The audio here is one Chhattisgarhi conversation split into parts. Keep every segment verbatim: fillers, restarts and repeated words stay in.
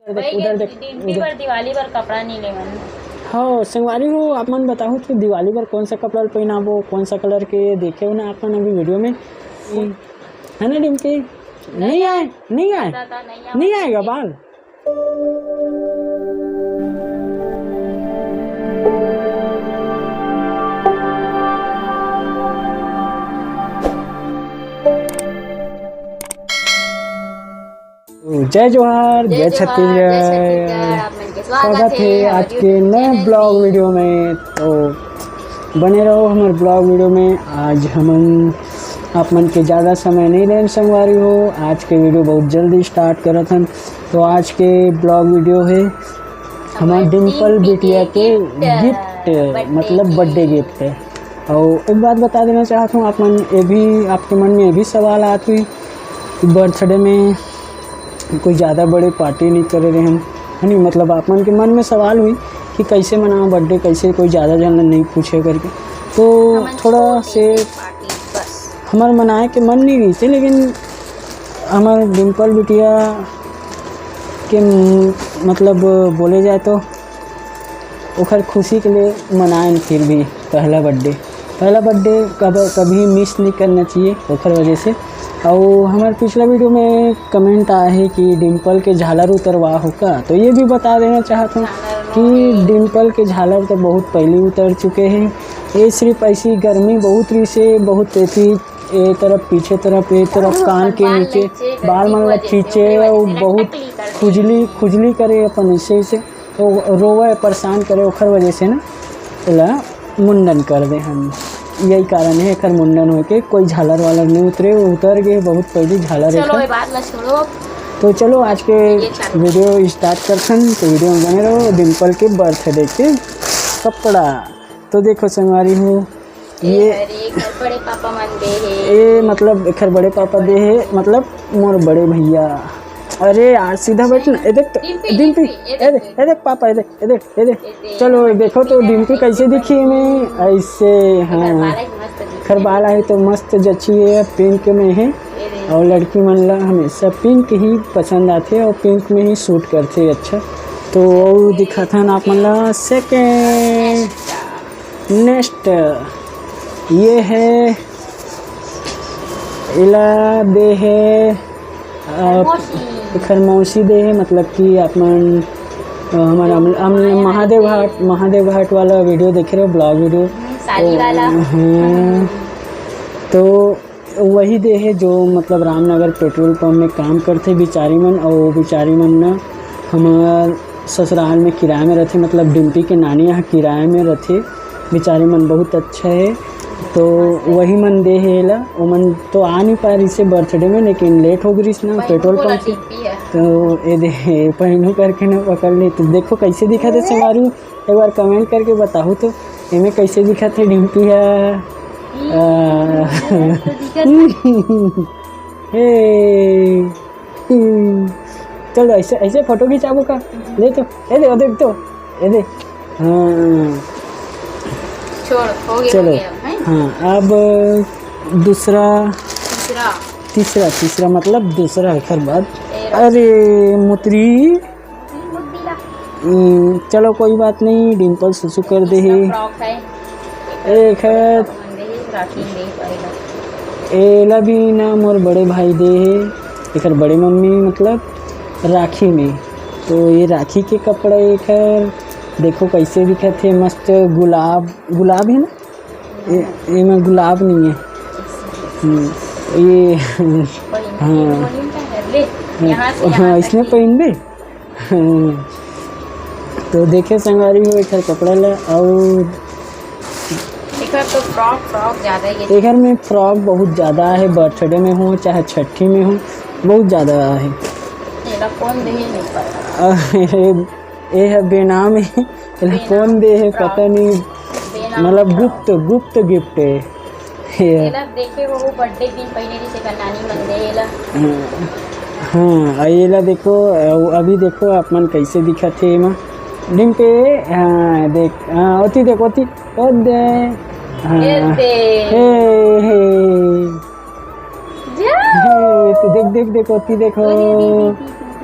उधर देख, उधर देख, डिम्पी उधर। बर दिवाली बर कपड़ा नहीं लेवन। हाँ, संगवारी हो, आप मन बताहू तो दिवाली बर कौन सा कपड़ा पहनाबो, कौन सा कलर के, देखे हो ना आप मन अभी वीडियो में, है ना डिम्पी? नहीं आए, नहीं आए, नहीं आएगा बाल। जय जोहार, जय छत्तीसगढ़। स्वागत है आज के नए ब्लॉग वीडियो में। तो बने रहो हमारे ब्लॉग वीडियो में। आज हमन आप मन के ज़्यादा समय नहीं लेन संगवारी हो, आज के वीडियो बहुत जल्दी स्टार्ट करत हन। तो आज के ब्लॉग वीडियो है हमार डिम्पल बिटिया के गिफ्ट, मतलब बर्थडे गिफ्ट है। और एक बात बता देना चाहता हूँ, आप मन ये भी, आपके मन में ये भी सवाल आत हुई कि बर्थडे में कोई ज़्यादा बड़े पार्टी नहीं करे रहे हम, है नहीं, मतलब आप मन के मन में सवाल हुई कि कैसे मनाओ बर्थडे, कैसे कोई ज़्यादा जन नहीं पूछे करके। तो थोड़ा से हमारे मनाए के मन नहीं रही थे, लेकिन हमारे डिम्पल बिटिया के म-, मतलब बोले जाए तो ओखर खुशी के लिए मनाएन फिर भी पहला बर्थडे। पहला बर्थडे कब, कभी मिस नहीं करना चाहिए ओखर वजह से। और हमारे पिछला वीडियो में कमेंट आया है कि डिम्पल के झालर उतरवा हो का, तो ये भी बता देना चाहता हूँ कि डिम्पल के झालर तो बहुत पहले उतर चुके हैं। ये सिर्फ ऐसी गर्मी बहुत रही से, बहुत तेजी ए तरफ, पीछे तरफ, ए तरफ, कान के नीचे, बाल मन ला खींचे, अउ बहुत खुजली, खुजली करे अपन ऐसे, ऐसे, तो रोवे, परेशान करे, ओखर वजह से ना एला मुंडन कर दे हम। यही कारण है एकर मुंडन होके, कोई झालर वालर नहीं उतरे, उतर गए बहुत पहले झालर चलो, एकर। ये बात ना छोड़ो। तो चलो आज के वीडियो स्टार्ट करथन, तो वीडियो में बने रहो। डिम्पल के बर्थडे के कपड़ा, तो देखो संगवारी हो, ये हरे एखर बड़े पापा मन दे हे। ए, मतलब एखर बड़े पापा दे हे, मतलब मोर बड़े भैया। अरे यार, सीधा बैठ ना। ए देख तो, डिम्पी, डिम्पी, डिम्पी, ए ए देख, देख, ए देख पापा, ए देख, ए देख, ए देख। ए देख, चलो, ए देखो तो डिम्पी कैसे दिखी में, ऐसे, हाँ। एखर बाल है तो मस्त जची है, पिंक में है। ए देख। और लड़की मन ला हमेशा पिंक ही पसंद आथे और पिंक में ही सूट करथे अच्छा। तो वो दिखाथन आप मन ला सेकेंड। नेक्स्ट ये है, एला दे है, अ, मौसी। एखर मौसी दे है, मतलब कि आप मन, अ, हमारा हम, हम महादेव घाट, महादेव घाट वाला वीडियो देखे रहे, ब्लॉग वीडियो। हम्म, साली वाला। हाँ, तो वही दे है जो मतलब रामनगर पेट्रोल पंप में काम करथे बिचारी मन, और वो बिचारी मन ना हमार ससुराल में किराया में रथे, मतलब डिम्पी के नानी यहाँ किराया में रथे। बिचारी मन बहुत अच्छा है, तो वही मन दे है एला। ओमन तो आ नहीं पाए रहिसे बर्थडे में, लेकिन लेट हो गई ना पेट्रोल पंप से। तो ए दे, पहनू करके ना पकड़ ले। तो देखो कैसे दिखा थे संगवारी, एक बार कमेंट करके बताओ तो एमे कैसे दिखत हे डिम्पी ह। आ, हे। चलो ऐसे, ऐसे फोटो खिंचाबो का? ले तो, ए दे, ओ देख तो, ए दे। हाँ। छोड़, हो गया, चलो। हो गया, हैं? हाँ, अब दूसरा। तीसरा। तीसरा, तीसरा मतलब दूसरा एकर बाद। तेरा। अरे मुतरी। हम्म, चलो कोई बात नहीं, डिम्पल सुसु कर दे हे। फ्रॉक है। एक है। राखी में पहला। एला भी ना मोर बड़े भाई दे हे, एकर बड़े मम्मी मतलब राखी में। तो ये राखी के कपड़ा एकर देखो कैसे दिखत हे, मस्त गुलाब, गुलाब है ना? ए, एमे गुलाब नहीं है। हम्म, ये हाँ। हाँ, इसने पहन दे। तो देखे संगवारी हो एकर कपड़ा ला, और एकर तो फ्रॉक, फ्रॉक ज्यादा ही है। एकर में फ्रॉक बहुत ज्यादा है, बर्थडे में हो चाहे छठी में हो, बहुत ज्यादा है। एला कौन दे हे नहीं पता। अरे, ए है बेनाम है, एला बेनाम कौन दे हे फ्रॉक। पता नहीं, बेनाम मतलब फ्रॉक। गुप्त, गुप्त गिफ्ट है। ये एला देखे हो, वो बर्थडे दिन पहले जैसे का नानी मन दे एला। हाँ, हाँ, आ एला देखो, अभी देखो आप मन कैसे दिखत हे एमा। डिम्पी, हाँ, देख, हाँ, ओती देख, ओती, ओ दे, हाँ, ए दे। हे, हे। जा। हे, तो देख, देख, देख, ओती देखो। अरे, दे, दे,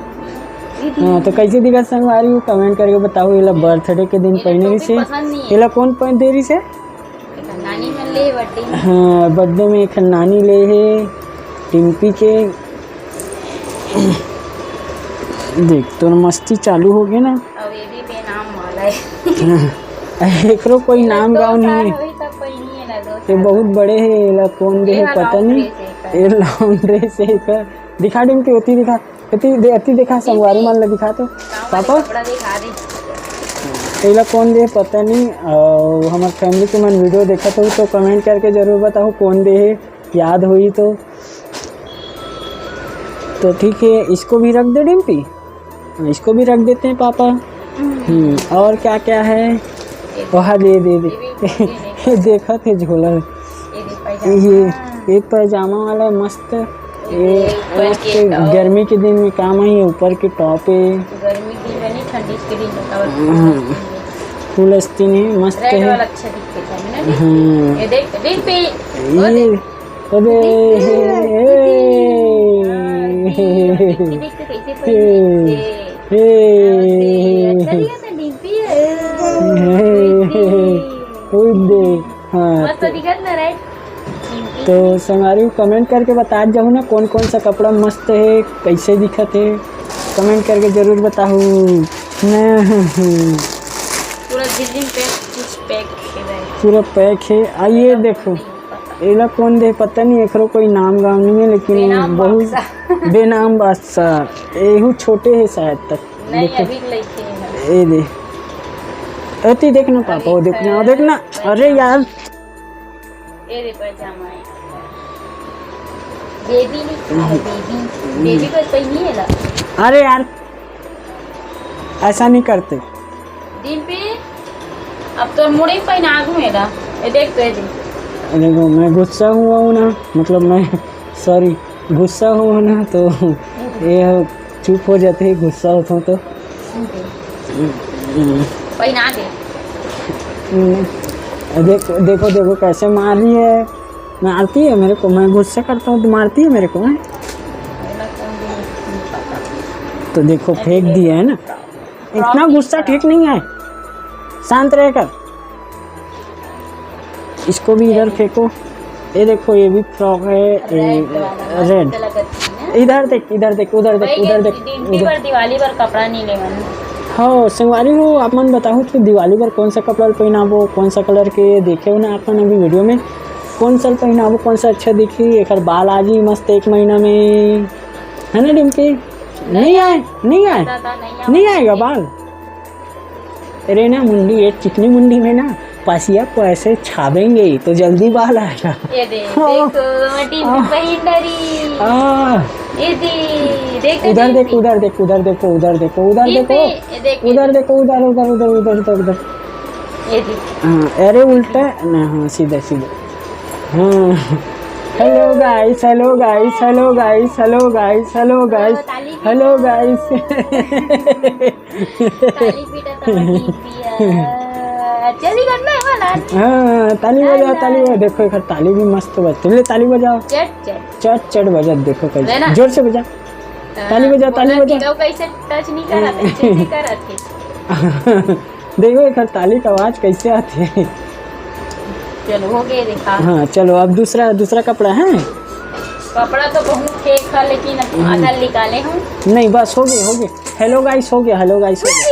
दे, दे, दे। हाँ, तो कैसे दिखत संगवारी हो, comment करके बताओ। एला birthday के दिन ये पहने टोपी रिसे, पसंद नहीं है। एला कौन पहन दे रिसे? नानी मन ले birthday में। हाँ, birthday में एक नानी ले हे टिम्पी के। देख, तोर मस्ती चालू हो गया ना। अब ये भी बेनाम वाला है। एकरो कोई नाम गाँव नहीं है। ये बहुत बड़े है, एला कौन दे है पता नहीं। ये long dress है का। दिखा टिम्पी, ओती दिखा। एती दे, एती देखा, संगवारी मन ला दिखा तो। पापा? कपड़ा दिखा दे। एला कौन दे पता नहीं। और हमार family के मन video देखत हो तो comment करके जरूर बताओ कौन दे है, याद होई तो। तो ठीक है, इसको भी रख दे डिम्पी, इसको भी रख देते हैं पापा। हम्म, और क्या क्या है? वहाँ दे दे दे। देखा थे झोला। ये एक पैजामा वाला है मस्त। ये मस्त गर्मी के दिन में काम है। ये ऊपर के top है। गर्मी के दिन में नहीं, ठंडी के दिन में। हाँ। Full आस्तीन है, मस्त है। अच्छा दिखते हैं ना। हाँ। ये देख, देख पे, ये, अबे, देख, देख, देख, देख, कैसे पहने। अच्छा दिखत है, डिम्पी है। हाँ, मस्त तो दिखत ना रे। तो संगवारी हो, comment करके बता जाओ ना, कौन कौन सा कपड़ा मस्त है, कैसे दिखत है, comment करके जरूर बताओ। पूरा जिंदगी पे कुछ pack है भाई। पूरा pack है। आ, ये देखो, एला कौन दे, पता नहीं, एकरो कोई नाम गाम नहीं है, लेकिन बहुत बेनाम बादशाह। एहू छोटे है शायद तक। नहीं, देखो। अभी लइके है। ए दे। एती देखना पापा, वो देखना, देखना। अरे यार। ए दे पैजामा है। बेबी नहीं, बेबी। बेबी को पहनी है ना। अरे यार, ऐसा नहीं करते। डिम्पी, अब तो मुड़ी पहना दूँ मेरा। ये देख तो, ये देख। देखो, मैं गुस्सा हुआ हूँ ना, मतलब मैं, sorry, गुस्सा हुआ ना तो ये चुप हो जाते हैं, गुस्सा होता हूँ तो। पहना दे। हम्म, देख, देखो, देखो कैसे मार रही है, मारती है मेरे को, मैं गुस्सा करता हूँ तो मारती है मेरे को, हैं? तो देखो, फेंक दिया है ना, इतना गुस्सा ठीक नहीं है, शांत रहकर। इसको भी इधर फेंको। ये देखो, ये भी फ्रॉक है, red। इधर देख, इधर देख, उधर देख, उधर देख, उधर। दिवाली पर कपड़ा नहीं लेवन। हाँ, संगवारी हो, आप मन बताओ तो दिवाली पर कौन सा कपड़ा पहनाबो, कौन सा colour के देखे हो ना आप मन अभी video में, कौन सा पहनाबो, कौन सा अच्छा दिखी। एकर बाल आ जी मस्त एक महीना में, है ना डिम्पी? नहीं आए, नहीं आए, नहीं आएगा बाल। अरे ना मुंडी, ये चिकनी मुंडी में ना पसिया को ऐसे छाबेंगे तो जल्दी बाल आएगा। ये दे, हाँ। देख, टिम्पी पहन डरी। हाँ। ये दे, देख, उधर देख, उधर देखो, उधर देखो, उधर देखो, उधर देखो। ये देख, उधर देखो, उधर, उधर, उधर, उधर, उधर, उधर। ये देख। हाँ, अरे उल्टा ना, हाँ, सीधा, सीधा। हाँ। Hello guys, hello guys, hello guys, hello guys, hello guys, hello guys। ताली पीटा तो ठीक पिया। चली करना है वाला। हाँ, ताली बजाओ, ताली बजाओ। देखो, एक ताली भी मस्त बजते। ले, ताली बजाओ। चट, चट। चट, चट बजत, देखो कैसे। जोर से बजा। हाँ, ताली बजा, ताली बजा। कैसे touch नहीं करा थे, कैसे करा थे। देखो, एक ताली का आवाज कैसे आती है। चलो, हो गया देखा। हाँ, चलो, अब दूसरा, दूसरा कपड़ा है। कपड़ा तो बहुत फेंक था, लेकिन अब आधा निकाले हूँ। नहीं, बस हो गए, हो गए। Hello guys हो गया, hello guys हो गया।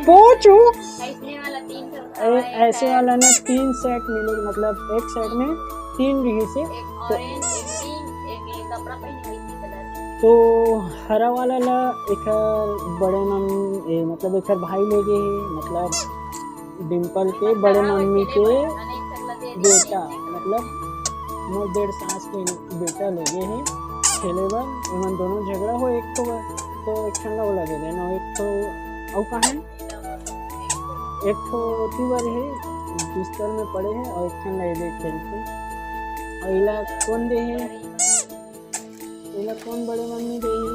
पोचू। ऐसने वाला तीन सौ का ए, है, ऐसे वाला ना तीन set मिले, मतलब एक set में तीन रही से। एक orange, एक pink, एक, एक कपड़ा पहने वैसे colour। तो हरा वाला ला एकर बड़े मम-, ए, मतलब एकर भाई ले गए हे, मतलब डिम्पल के बड़े मम्मी के बेटा, मतलब मोर डेढ़ सास के बेटा ले गए हे खेले बर। एमन दोनों झगड़ा हो एक ठो बर, तो एक ठन ला ओला दे देना, एक ठो अउ कहाँ हे? एक ठो ओती बर हे, बिस्तर में पड़े हे, अउ एक ठन ला एदे खेलते। अउ एला कोन दे हे? एला कोन बड़े मम्मी दे हे?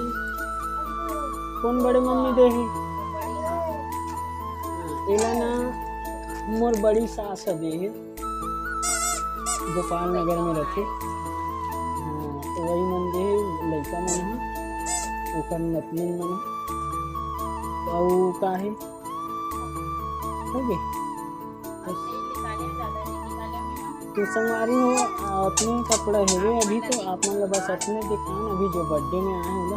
कोन बड़े मम्मी दे हे? एला ना मोर बड़ी सास ह दे हे, गोपाल नगर में रथे। हाँ, तो वही मन दे हे, लइका मन ह, ओकर नतनी मन ह। तो का हे, हो गे। तो संगवारी हो, अतने कपड़ा हेवे अभी, तो आप मन ला बस अतने दिखान अभी जो birthday में आए हे ओला।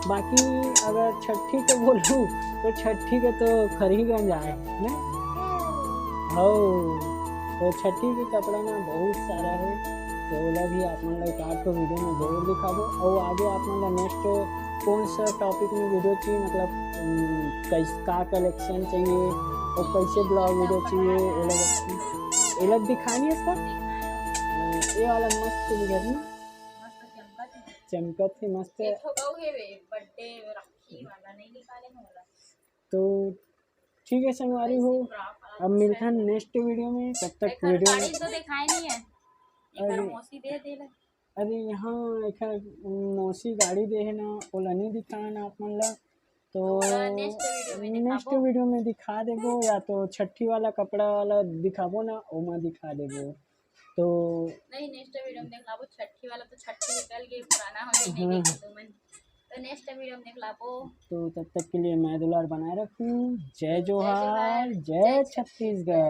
बाकी अगर छट्ठी के बोलूँ तो छट्ठी के तो खरहीगंज आए, नहीं? हो, तो छट्ठी के कपड़ा ना बहुत सारा हे, तो ओला भी आप मन ला एक आध ठो video में जरूर दिखाबो। और आगे आप मन ला next कौन सा topic में video चाहिए, मतलब, उम, कैस-, का collection चाहिए और कैसे vlog video चाहिए, ओला बस, एला दिखानी है इसका। अ, ये वाला मस्त दिखत ना, चमकत हे मस्त। एक ठो गऊ हे वे, birthday राखी वाला नहीं निकाले हे ओला। तो ठीक है संगवारी हो, अब मिलथन next video में, तब तक एकर video गाड़ी तो दिखाए नहीं है, एकर अरे। मौसी दे देला। अरे यहाँ एकर मौसी गाड़ी दे हे ना, ओला नहीं दिखाए ना आप मन ला, तो ओला next video में next दिखाबो। Video में दिखा देबो, या तो छट्ठी वाला कपड़ा वाला दिखाबो ना, ओमा दिखा देबो। तो नहीं, next video में दिखाबो। छट्ठी वाला तो छट्ठी निकल गए, पुराना हो गए, नहीं हम्म। देखे तुमन। तो next video में दिखलाबो। तो तब तक के लिए मया दुलार बनाए रखू। जय जोहार, जय जय छत्तीसगढ़।